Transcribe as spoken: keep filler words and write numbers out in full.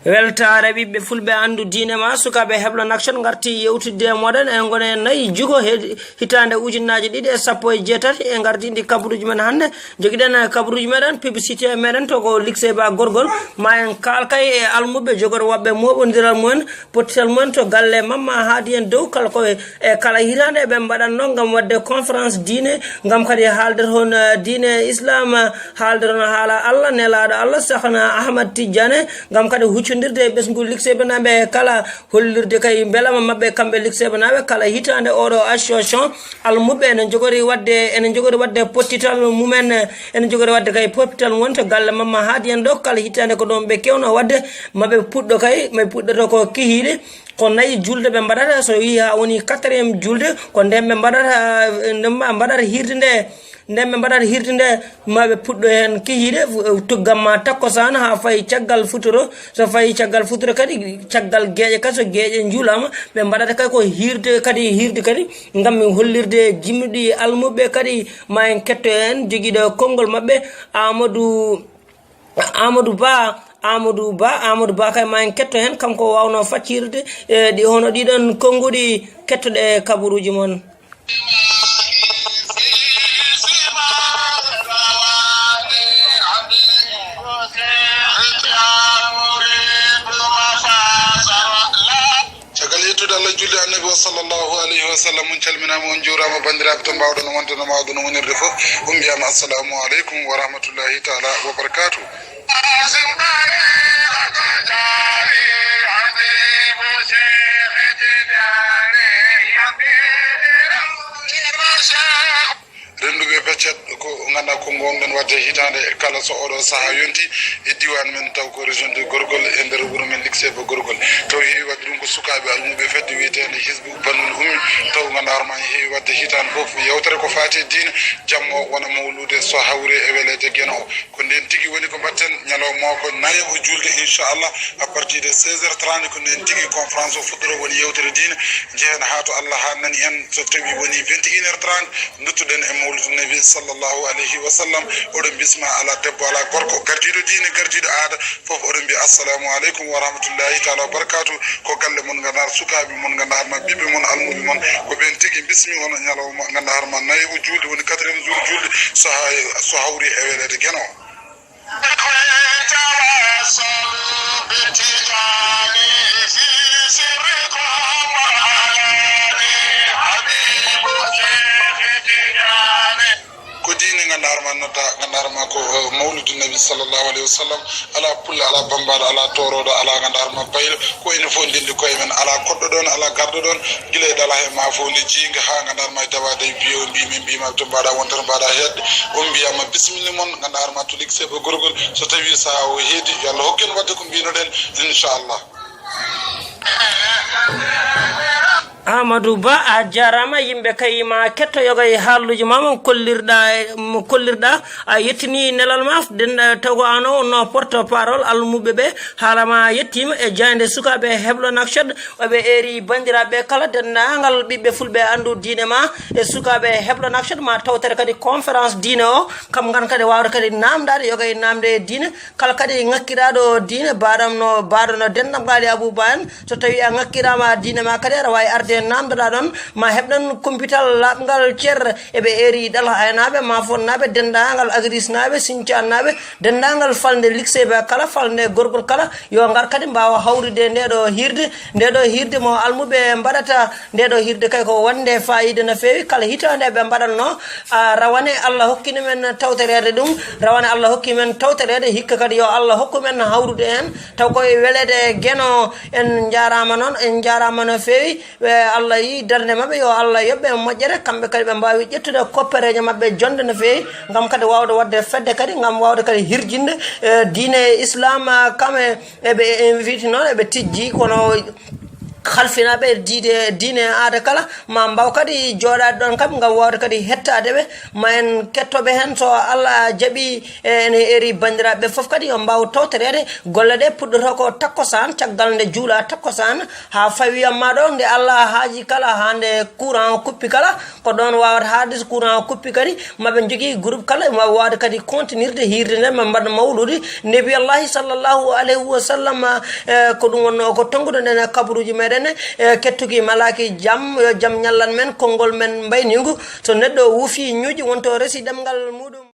Weltaare ɓiɓɓe fulɓe anndu diine ma, sukaaɓe heblo nakshon ngarti yewtidde e moɗon. En ngone nayi jugo he hitaande ujunnaaji ɗiɗi e sappo e jeetati. E ngardi ndi kabaruuji men hannde, jogiɗen kabaruuji meɗen, publicité meɗen to ko likse ba gorgol. Ma en kaalkay e almuɓe jogor waɓɓe moɓondiral mumen, pottital mumen to galle mamma haadi en dow kala ko e kala hitaande ɓe mbaɗatno ngam waɗde conférence diine, ngam kadi haalde toon, eh, diine islam, eh, haalde toon haala Allah, nelaaɗo Allah, Cheikhna Ahmad Tidiane, ngam kadi huccondirde e ɓesngu likseɓe naaɓe kala, hollirde kay mbelama maɓɓe kamɓe likseɓe naaɓe kala hitaande. Oɗo association almuɓɓe ene jogori waɗde, ene jogori waɗde pottital mumen, eh, ene jogori waɗde kay pottital mumen to galle mamma haadi en ɗo kala hitaande. Ko ɗoon ɓe kewno waɗde, maɓe puɗɗo kay, maɓe puɗɗoto ko kihiiɗe. Ko nayi julde ɓe mbaɗata, so yii haa woni quatrième julde, ko nden ɓe mbaɗata, nden ɓe mbaɗata hirde nde, nden ɓe mbaɗata hirde nde, ma ɓe puɗɗo heen kihiiɗe, fu-, tuggamma takkusaan haa fayi caggal futuro, so fayi caggal futuro kadi, caggal geeƴe kadi, so geeƴe njuulaama, ɓe mbaɗata kadi ko hirde kadi, hirde kadi, ngam min hollirde jimɗi almuɓe kadi, ma en ketto heen jogiiɗo konngol maɓɓe, Amadou Amadou Ba, Amadou Ba, Amadou Ba kay ma en ketto heen, kanko waawno faccirde, e, ɗi hono ɗiɗon konnguɗi kettoɗe kabaruuji mon. Caggal yettude Allah, julde Annabi o sallallahu alayhi wa sallam, on calminaama, on njuuraama, banndiraaɓe to mbaawɗon wonde, no mbaawɗon wonirde fof, on mbiyaama assalamu aleykum wa rahmatullahi taala wa barakatuh. Rennduɓe peccet ko ngannduɗaa ko ngoownoɗen waɗde hitaande kala so oɗo sahaa yonti e diiwaan men, taw ko région de Gorgol e nder wuro men Likseeɓe Gorgol. Taw heewi waɗde ɗum ko sukaaɓe almuɓe fedde wiyeteende Hizbu Banul Ummi. Taw ngannduɗaa hoore maa heewi waɗde hitaande fof yeewtere ko faati e diine, jamma o wona mawluude so hawri e weleede Geno o. Ko ndeen tigi woni ko mbaɗten ñalawma o ko nayaɓo juulde, inchallah, à partir de seize heures trente, ko ndeen tigi conférence o fuɗɗoro, woni yeewtere diine, njehen haa to Allah haa nani en, so tawi woni vingt et une heures trente, nduttuɗen e mawludu nabi sallallahu alayhi wa sallam. Oɗon bisma, alaa debbo, alaa gorko, gardiiɗo diine, gardiiɗo aada, fof oɗon mbiya assalamu aleykum wa rahmatullahi taala wa barakatuh. Ko galle mon ngannduɗaa, sukaaɓe mon ngannduɗaa, ma ɓiɓɓe mon, almuɓe mon, ko ɓeen tigi bismi on ñalawma ngannduɗaa ma nayaɓo juulde, woni quatrième jour juulde, so ha-, so hawri e weleede Geno. Ko diine ngannduɗaa ma nodda, ngannduɗaa ma ko, eh, mawludu nabi sallallahu alayhi wa sallam. Alaa pullo, alaa bambaɗo, alaa toorooɗo, alaa ngannduɗaa ma baylo. Ko enen fof ndenndi koye men. Alaa koɗɗo ɗoon, alaa garɗo ɗoon. Gila e ɗala he ma fof nde jiinga haa ngannduɗaa ma e dawa day biyo mbi men mbi ma to mbaɗa wontere mbaɗa hedde. On mbiyama bismilla mon, ngannduɗaa ma to Likseeɓe Gorgol. So tawi saha o heedi, yo Allah hokku en waɗde ko mbinoɗen, inchallah. Amadou Ba, a jaaraama. Yimɓe kay ma ketto yoga e haalluuji ma, mo kollirɗa, mo kollirɗa. A yettini nelal ma, den, taw ko an o wonno porte parole almuɓe ɓe. Haala ma yettima e jaaynde sukaaɓe Heblo Nouakchott, oɓe eeri banndiraaɓe kala, denndaangal ɓiɓɓe fulɓe anndu diine ma e sukaaɓe Heblo Nouakchott, ma tawtere kadi conférence diine o, kam ngan kadi waawde kadi naamndaade yoga e naamnde e diine. Kala kadi ŋakkiraaɗo diine, mbaɗam no, mbaɗo no denɗam Qaali Abuu Ba en, so tawi a ŋakkiraama diine ma kadi, aɗa waawi arde naamndoɗaa ɗoon, ma heɓ ɗoon kumpital laaɓngal cer. Eɓe eeri ɗal aynaaɓe, ma fonnaaɓe, denndaangal agrisnaaɓe, sincannaaɓe, denndaangal falnde likseeɓe kala, falnde gorgol kala, yo ngar kadi mbaawa hawrude ndeeɗo hirde, ndeeɗo hirde mo almuɓe mbaɗata. Ndeeɗo hirde kay ko wonde faayiida no feewi. Kala hitaande ɓe mbaɗatno, a, rawane Allah hokkino men tawtoreede ɗum, rawane Allah hokki men tawtoreede, hikka kadi yo Allah hokku men hawrude heen, taw koye weleede Geno. En njaaraama noon, en njaaraama no feewi. E, Allah yi darnde maɓɓe, yo Allah yoɓ ɓe moƴƴere, kamɓe kadi ɓe mbaawi ƴettude koppereeje maɓɓe jonde no feewi, ngam kadi waawde waɗde fedde kadi, ngam waawde kadi hirjinde, e, diine Islam, a, kam e, eɓe invite noon, eɓe tijji, kono Halfinaaɓe diide diine e aada kala ma mbaw kadi jooɗaade ɗoon kam ngam waawde kadi hettaade ɓe, ma en kettoɓe heen so Allah jaɓi. E ene eri banndiraaɓe fof kadi yo mbaaw tawtoreede golle ɗe puɗɗoto ko takkosan, caggal nde juula takkosan haa fawi yamma ɗo nde Allah haaji kala, haa nde courant kuppi kala, ko ɗoon waawata haalde so courant kuppi kadi maɓe njogii groupe kala maɓe waawde kadi continuirde hiirde nde ma mbaɗa mawluudi nebiyallahi sallallahu alayhi wa sallam. E ko ɗum wonnoo ko tonngude nden e kabaruuji meɗen. E kettuki malaaki jam, yo jam ñallan men konngol men mbayningu. So neɗɗo wuufi ñuuƴi wonto resi ɗemngal muɗum.